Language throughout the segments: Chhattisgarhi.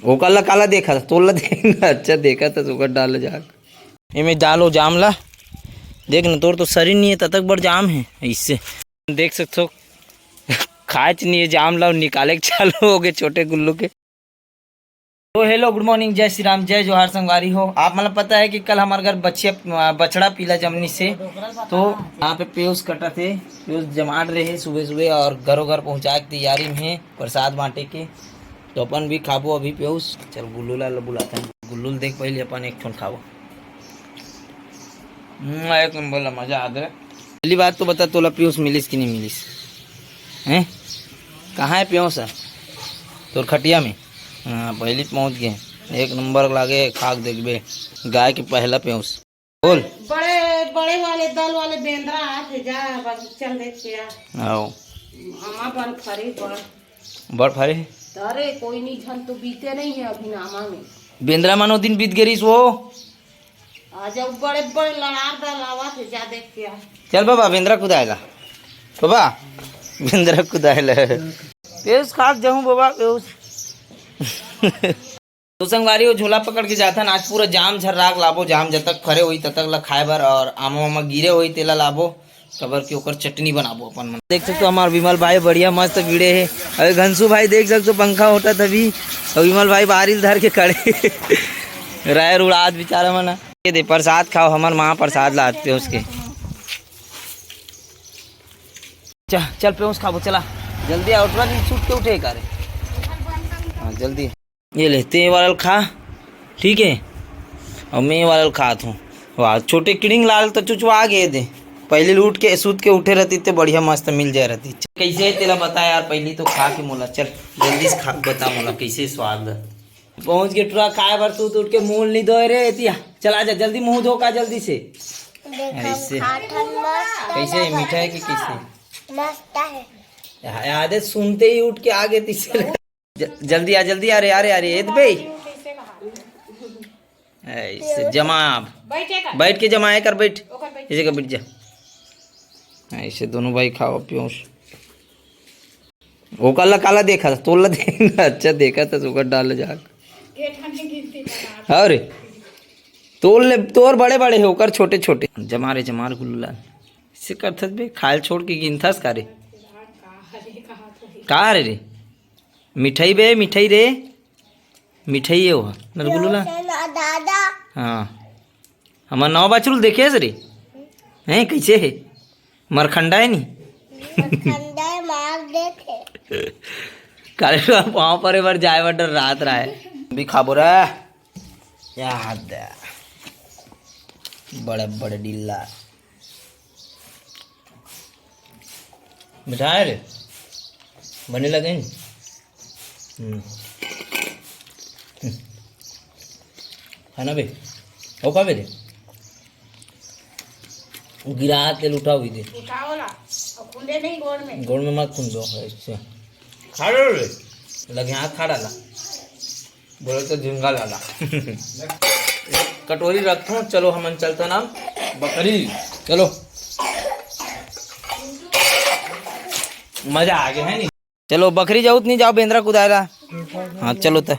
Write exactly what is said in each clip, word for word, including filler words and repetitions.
ओकर ला काला देखा था, तोर ला देख ना, अच्छा देखा था, ओकर डाल जाक। एमे डालो जाम ला, देख ना, तोर तो शरीर नहीं है, ततक बड़ जाम है, इससे देख सकते हो। खाच नहीं है जाम ला, निकाले के चालू हो गए छोटे गुल्लू के। तो हेलो, गुड मॉर्निंग, जय श्री राम, जय जोहार संगवारी हो। आप मतलब पता है कि कल हमारे घर बछिया, बछड़ा पीला जमनी से, तो यहाँ पे पेउस कटा थे, पेउस जमाट रहे सुबह सुबह और घरों घर पहुँचा के तैयारी में है प्रसाद बांटे के। तो अपन भी खाबो अभी पेउस। चल गुल्लू ला बुलाते हैं, गुल्लू ला देख पहले अपन एक ठोन खाबो। हम्म, एक नंबर ला मजा आ गया। पहली बात तो बता, तोला पेउस मिलिस कि नहीं मिलिस? हैं? कहाँ है पेउस? तोर खटिया में। हाँ, पहली पहुँच गए। एक नंबर लागे, खाक देखबे। गाय के पहला पेउस। बोल। बड़े, बड़े वाले दल वाले बेंदरा आत हे, जा बगीचा में देख के आ। आओ। अमा बन फरे बड़। बड़ फरे? अरे, कोई नहीं, झन तो बीते नहीं है अभी नामा में। बेंदरा मानो दिन बीत गे रिस वो। आ जाओ, बड़े बड़े लड़ार दल आवत हे, जा देख के आ। चल बाबा, बेंदरा कुदाएला। बाबा, बेंदरा कुदाएला। पेउस खाक जाहूँ बाबा, पेउस। तो संगवारी हो, झोला पकड़ के जाथन। आज पूरा जाम झर्राक लाबो, जाम जतक फरे होई ततक ला खाए बर, और आमा वामा गिरे होई तेला लाबो, काबर कि ओकर चटनी बनाबो अपन मन। देख सकते हो हमार विमल भाई बढ़िया मस्त गिरे है। अरे घनसू भाई देख सकते हो पंखा होटत अभी, और विमल भाई बारिल धर के खड़े। रायर उड़ात बेचारा मन। ये दे प्रसाद खाओ, हमार माँ प्रसाद लात पेउस के। चल, चल पेउस खाबो, चला जल्दी आ, उठवा नहीं, सूत के उठे का रे। हाँ जल्दी। ये ले, ते वाला खा, ठीक है, और मैं वाला खात हूँ। वाह, छोटे किड़िंग लाल तो चुचवा आ गए दे। पहले उठ के, सूत के उठे रहती ते बढ़िया मस्त मिल जाए रहती। कैसे है तेला बता यार, पहली तो खा के मोला, चल जल्दी से खा, बता मोला कैसे स्वाद है। पहुँच के टुरा खाए बर सूत उठ के मुंह नहीं धोए रे एतिया। चल आजा जल्दी, मुंह धो का जल्दी से। देखो, ऐसे। खाथन मस्त कैसे है, मीठा है कि कैसे? मस्त है। या-, याद है, सुनते ही उठ के आ गए तीसरे। ज-, जल्दी आ, जल्दी आ रे, आ रे, आ रे, एद बे। ऐसे जमा आप। बैठे का? बैठ के जमाए कर, बैठ। ओकर बैठ। इसे कर, बैठ जा। ऐसे दोनों भाई खाओ पियो। ओकर ला काला देखा था, तोर ला देख ना, अच्छा देखा था, ओकर डाल जाक। के ठाने गिनती बना। अरे, तोर ले, तोर बड़े बड़े है, ओकर छोटे छोटे। जमा रे, जमा रे गुल्लू लाल। इसे करथस बे, खायल छोड़ के गिनथस का रे? का हरे, कहा तो है। का हरे रे? मिठाई बे, मिठाई रे, मिठाई है वो, नरगुल्लू ला। ना दादा। हाँ, हमार नवा बछरू देखे हस रे? हैं, कैसे है? मरखंडा है नी? मरखंडा है, मार देखे। काले पाँव परे बर जाए बर डर रात रहा है। भी खाबो रे। याद है। बड़े बड़े डिल्ला। मिठाई रे, बने लगे हैं। हम्म। हम्म। खाना बे, हो का बे रे? गिरा तेल उठा हुई दे। उठाओ ला, और खुंदे नहीं गोड़ में। गोड़ में मत खुंदो, ऐसे। खा लो रे। लगे हाथ खा डाला। बोले तो झिंगा लाला। कटोरी रखो, चलो हमन चलता ना बकरी। चलो, मजा आ गया है नी। चलो बकरी जाऊत नहीं, जाओ बेंदरा कुदायला। हाँ चलो त,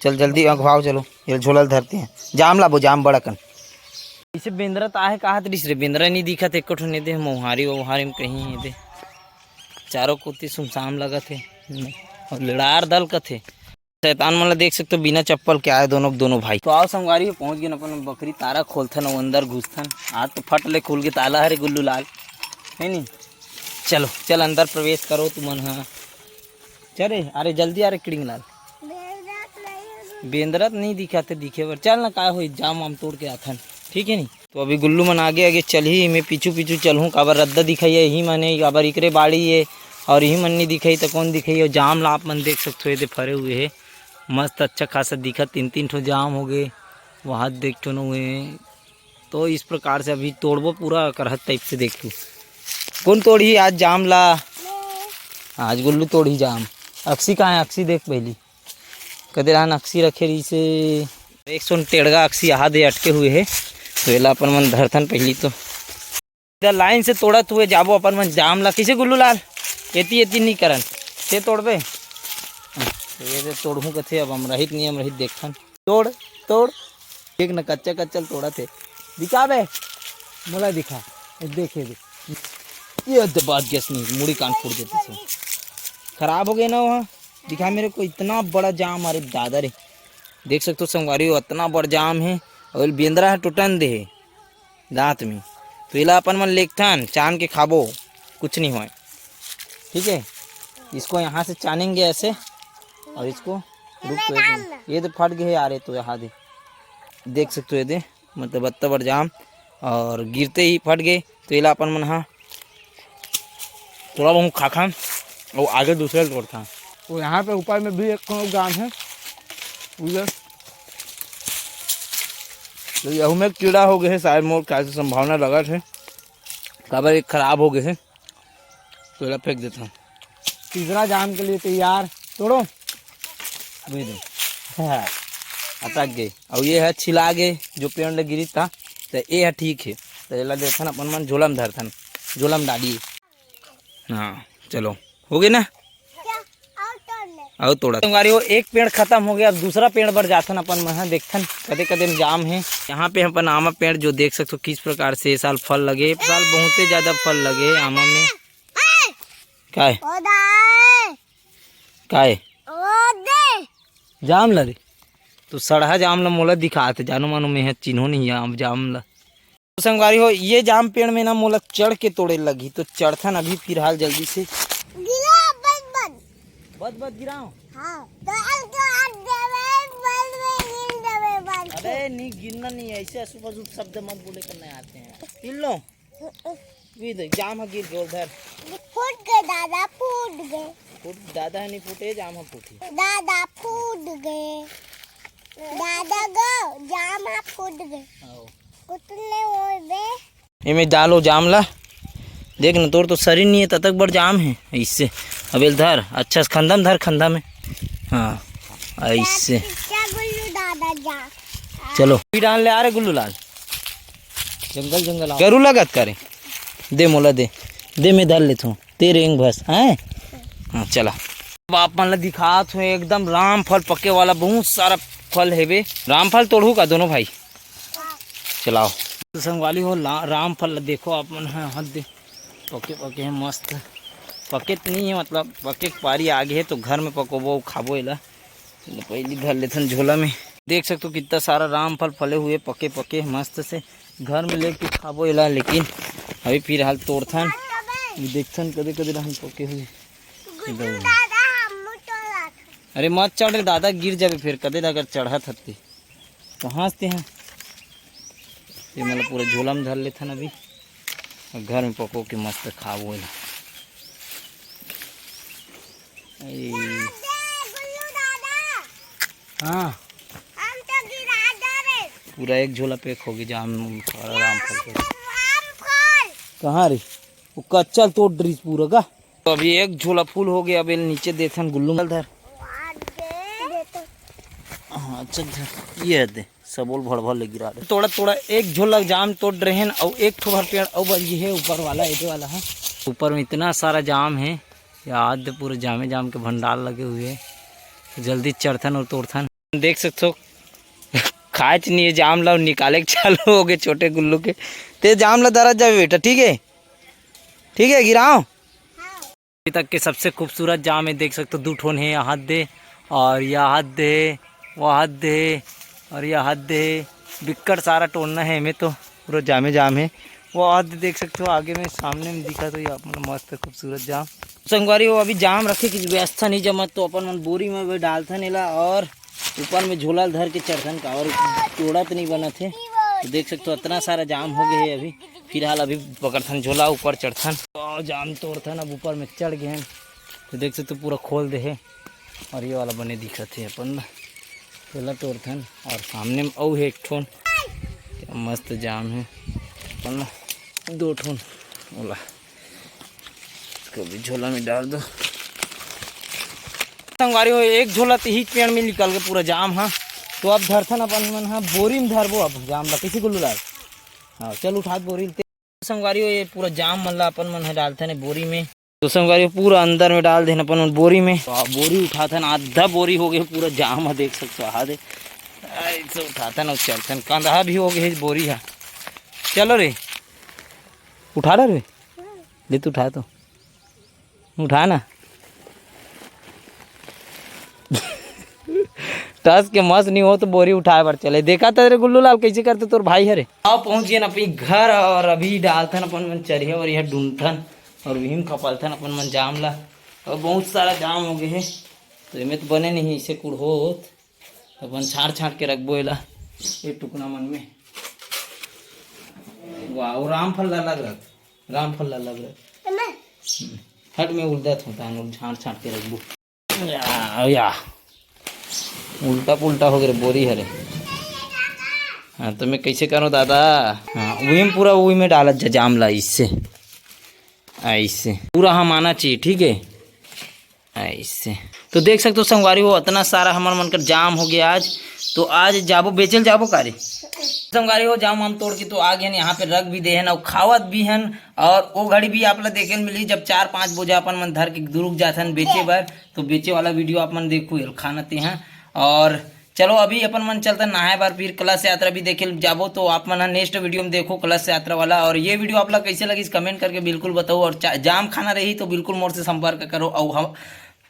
चल जल्दी अगवाओ, चलो ये झोला धरते हैं। जाम लाबो, जाम बड़ा कन। इसे बेंदरा त आहे कहा तरीस रे, बेंदरा नहीं दिखा थे, एको ठो नहीं दे, मोहारी वोहारी में कहीं है दे। चारों कोती सुमसाम लगत हे। और लड़ार दल कथे। शैतान मन ला देख सकते हो, बिना चप्पल के आए दोनों, दोनों भाई। तो आओ संगवारी, पहुंच गए अपन बकरी तारा खोलथन और अंदर घुसथन। आज तो फट ले खुल के ताला हरे गुल्लू लाल, है नी? चलो, चल अंदर प्रवेश करो तुमन हा। चल रे, अरे जल्दी आ रे किड़िंग लाल। बेंदरत नहीं दिखाते दिखे बर। चल ना, काय होई, जाम वाम तोड़ के आथन, ठीक है नी? तो अभी गुल्लू मन आगे आगे चलही, मैं पीछू पीछू चलहूँ, काबर रद्दा दिखाई है यही मने, काबर इकरे बाड़ी है और यही मन नहीं दिखाई तो कौन दिखाई? और जाम ला आप मन देख सकते हो, ये दे फरे हुए है, मस्त अच्छा खासा दिखा, तीन तीन ठो जाम हो गए, वहाँ देख ठो न हुए हैं। तो इस प्रकार से अभी तोड़बो पूरा करहत टाइप से, देख तू कौन तोड़ही आज जाम ला? आज गुल्लू तोड़ही जाम। अक्सी कहाँ है? अक्सी देख पहली। कदे रहन अक्सी रखे रहिसे। एक सोन टेड़गा अक्सी यहाँ दे अटके हुए है, तो एला अपन मन धरथन पहली तो। इधर लाइन से तोड़त हुए जाबो अपन मन जाम ला। किसे गुल्लू लाल? एती एती नहीं करन, से तोड़बे। ये दे तोड़हूँ कथे, अब अमरहित नहीं अमरहित देखथन। तोड़, तोड़। देख न, कच्चा कच्चा ल तोड़त हे। दिखा बे, मोला दिखा। ये देख, ये देख। ये दे बात गैस नहीं, मुड़ी कान फूट देते थे। खराब हो गए ना वहाँ। दिखा मेरे को, इतना बड़ा जाम, अरे दादा रे। देख सकते हो संगवारी हो, इतना बड़ा जाम है। और बेंदरा है टुटन दे है दांत में। तो इला अपन मन लेगथन, चान के खाबो, कुछ नहीं होय। ठीक है, इसको यहाँ से चानेंगे ऐसे, और इसको रुक तो एक मिनट। ये तो फट गए यार, ये तो यहाँ दे, देख सकते हो, ये दे, मतलब अत्ता बड़ जाम, और गिरते ही फट गए। तो इला अपन मन हा थोड़ा बहुत खाखन और आगे दूसरे ल तोड़थन। तो यहाँ पे ऊपर में भी एक ठो जाम है, उधर। तो यहू में कीड़ा हो गए है शायद, मोर ख्याल से संभावना लगत है, काबर एक खराब हो गए है, तो एला फेंक देथन। तीसरा जाम के लिए तैयार, तोड़ो। अभी दे। हाँ, अटक गए। और ये है छिला गए, जो पेड़ ले गिरी था, तो ये है ठीक है। तो एला देथन अपन मन झोला में धरथन, झोला में डाली। हाँ, चलो, हो गए ना? क्या? और तोड़ ले। और तोड़ा। संगवारी हो, एक पेड़ खत्म हो गया, अब दूसरा पेड़ बर जाथन अपन मन ह, देखथन कदे कदे में जाम है। यहाँ पे अपन आमा पेड़ जो देख सकते हो किस प्रकार से ये साल फल लगे, साल बहुते ज्यादा फल लगे आमा में। ए! काय? ओ दाई! काय? ओ दे! जाम ला रे। तो सड़हा जाम ला मोला दिखात, जानो मानो मैं ह चिन्हो नहीं आम जाम ला। तो संगवारी हो, ये जाम पेड़ में ना मोला चढ़ के तोड़े लगी, तो चढ़थन अभी फिलहाल जल्दी से। गिरा बद बद। बद बद गिराओ। हाँ। तो अलग हाथ देवे, बल में गिर देवे, बल के। अरे नहीं, गिरना नहीं है, ऐसे अशुभ अशुभ शब्द मत बोले करने आते हैं। गिर लो। ये देख, जाम ह गिर गए उधर। फूट गए दादा, फूट गए। फूट, दादा ह नहीं फूटे, जाम ह फूटी। दादा फूट गए। दादा गो, जाम ह फूट गए। आओ। कुतले ओए बे। एमे डालो जाम ला। देख न, तोर तो शरीर नहीं है, ततक बड़ जाम है। इससे अब एल धर, अच्छा से खंधा में धर, खंधा में। हाँ, ऐसे। क्या गुल्लू दादा जा। चलो। भी डाल ले आ रे गुल्लू लाल। जंगल जंगल आओ। गरू लगत करे। दे मोला दे। दे मैं धर लेथूँ। ते रेंग भस, हैं? हाँ, चला। अब आप मन ला दिखात हूँ एकदम रामफल पके वाला, बहुत सारा फल हेबे। रामफल तोड़हू का दोनों भाई? चलाओ। तो संगवारी हो, ला-, रामफल ला देखो आप मन, हाँ, हद दे। पके पके है मस्त। पके तो नहीं है, मतलब पके के पारी आगे है तो घर में पकोबो, खाबो एला। चलो, पहली धर लेथन झोला में। देख सकते हो कितना सारा रामफल फले हुए पके पके मस्त से। घर में लेके खाबो एला, लेकिन अभी फिलहाल तोड़थन, देखथन कदे कदे रहन पके हुए। गुड्डू दादा, हम तोड़त। अरे मत चढ़ रे दादा, गिर जाबे फिर, कदे अगर चढ़त हत्ती तो हाँसते हैं। ये मतलब पूरा झोला में धर लेथन अभी, और घर में पको के मस्त खाबो एला। ए। हाँ। पूरा एक झोला पैक होगे जाम, सारा रामफल के। कहाँ रे? वो कच्चा तोड़ डरिस पूरा का? तो अभी एक झोला फुल होगे, अब एला नीचे देथन गुल्लू में धर। हाँ, अच्छा धर। ये दे। सबोल भर भर ले गिरा दे। तोड़ा तोड़ा एक झोला जाम तोड़ रहे हैं, अउ एक ठो भर पेड़ अउ बन गी है, ऊपर वाला, एदे वाला है। ऊपर में इतना सारा जाम है, याद पूरे जामे जाम के भंडार लगे हुए हैं। जल्दी चढ़थन और तोड़थन। देख सकते हो, खाच नहीं है जाम ला, निकाले के चालू हो गए छोटे गुल्लू के। ते जाम ला दरत जावे बेटा, ठीक है, ठीक है, गिराओ। अभी तक के सबसे खूबसूरत जाम है, देख सकते हो, दू ठोन है, यहाँ दे और यहाँ दे, वहाँ दे और यहाँ दे। बिक्कट सारा टोनना है, एमे तो पूरा जामे जाम है। वो हाथ देख सकते हो, आगे में सामने में दिखा तो ये अपना मस्त खूबसूरत जाम। संगवारी हो, अभी जाम रखे की व्यवस्था नहीं जमत, तो अपन मन बोरी में भी डालथन एला और ऊपर में झोला ल धर के चढ़थन का, और तोड़ा तो नहीं बनत है। तो देख सकते हो, इतना सारा जाम हो गया है अभी। फिलहाल अभी पकड़थन झोला, ऊपर चढ़थन और जाम तोड़थन। अब ऊपर में चढ़ गए हैं तो देख सकते हो पूरा खोल दे है। और ये वाला बने दिखत है अपन ला, तो एला तोड़थन। और सामने में अउ है एक ठोन, क्या मस्त जाम है अपन ला, दो ठोन ओला कभी झोला में डाल दो। संगवारी हो, एक झोला तो ही पेड़ में निकल के पूरा जाम हा। तो अब धरथन अपन मन हा बोरी में धरबो अब जाम ला, किसी गुल्लू लाल। हाँ, चल उठात बोरी ल। संगवारी हो, ये पूरा जाम मन ला अपन मन ह डालथन ए बोरी में। तो संगवारी हो, पूरा अंदर में डाल देन अपन मन बोरी में। तो आप बोरी उठाथन, आधा बोरी हो गए पूरा जाम ह, देख सकते हो, आहा दे। ऐसे उठाथन अउ चलथन, कंदहा भी हो गए हे बोरी ह। चलो रे, उठा ले रे, ले तू उठा तो, उठा ना। टस के मस नहीं हो तो बोरी उठाए बर चले। देखा था रे गुल्लू लाल, कैसे करते तोर भाई हरे। आओ, पहुंच गए ना अपनी घर और अभी डालथन अपन मन चरिया और यह डूंथन और विहिम खपालथन अपन मन जाम ला। और बहुत सारा जाम हो गए हे, तो एमे तो बने नहीं, इसे कुड़ होत अपन छांट छांट के रखबो एला, ये टुकना मन में। वाह, वो रामफल ला लग रहा, रामफल ला लग रहा। हम्म, हट में उड़ जात होता है, छांट छांट के रखबो। या, या। उल्टा पुल्टा हो गए रे बोरी हरे। हाँ, तो मैं कैसे करूँ दादा? हाँ, वही में पूरा वही में डालत जा जाम ला, इससे, ऐसे पूरा हम आना चाहिए, ठीक है, ऐसे। तो देख सकते हो संगवारी हो, इतना सारा हमर मन कर जाम हो गया आज। तो आज जाबो बेचल जाबो का रे संगवारी हो, जाम हम तोड़ के तो आ गए, यहाँ पे रख भी दे हन और खावत भी हन। और वो घड़ी भी आप ला देखे मिली जब चार पाँच बोझा अपन मन धर के दुरुक जाथन बेचे बर, तो बेचे वाला वीडियो आप मन देखो, खाना ते हैं। और चलो अभी अपन मन चलता नहाए बर, फिर कलश यात्रा भी देखे जाबो, तो आप मन नेक्स्ट वीडियो में देखो कलश यात्रा वाला। और ये वीडियो आप ला कैसे लगी कमेंट करके बिल्कुल बताओ, और चा- जाम खाना रही तो बिल्कुल मोर से संपर्क करो, और हम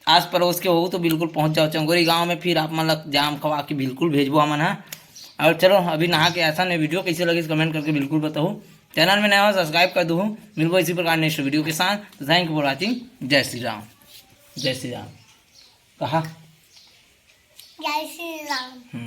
आस पड़ोस के हो तो बिल्कुल पहुँच जाओ चंगोरी गाँव में, फिर आप मन ला जाम खवा के बिल्कुल भेजबो हमन हा। और चलो अभी नहा के ऐसा नहीं, वीडियो कैसे लगी कमेंट करके बिल्कुल बताओ, चैनल में नया हो सब्सक्राइब कर दो। मिलबो इसी प्रकार नेक्स्ट वीडियो के साथ। तो thank you for watching। जय श्री राम, जय श्री राम। कहा जय श्री राम।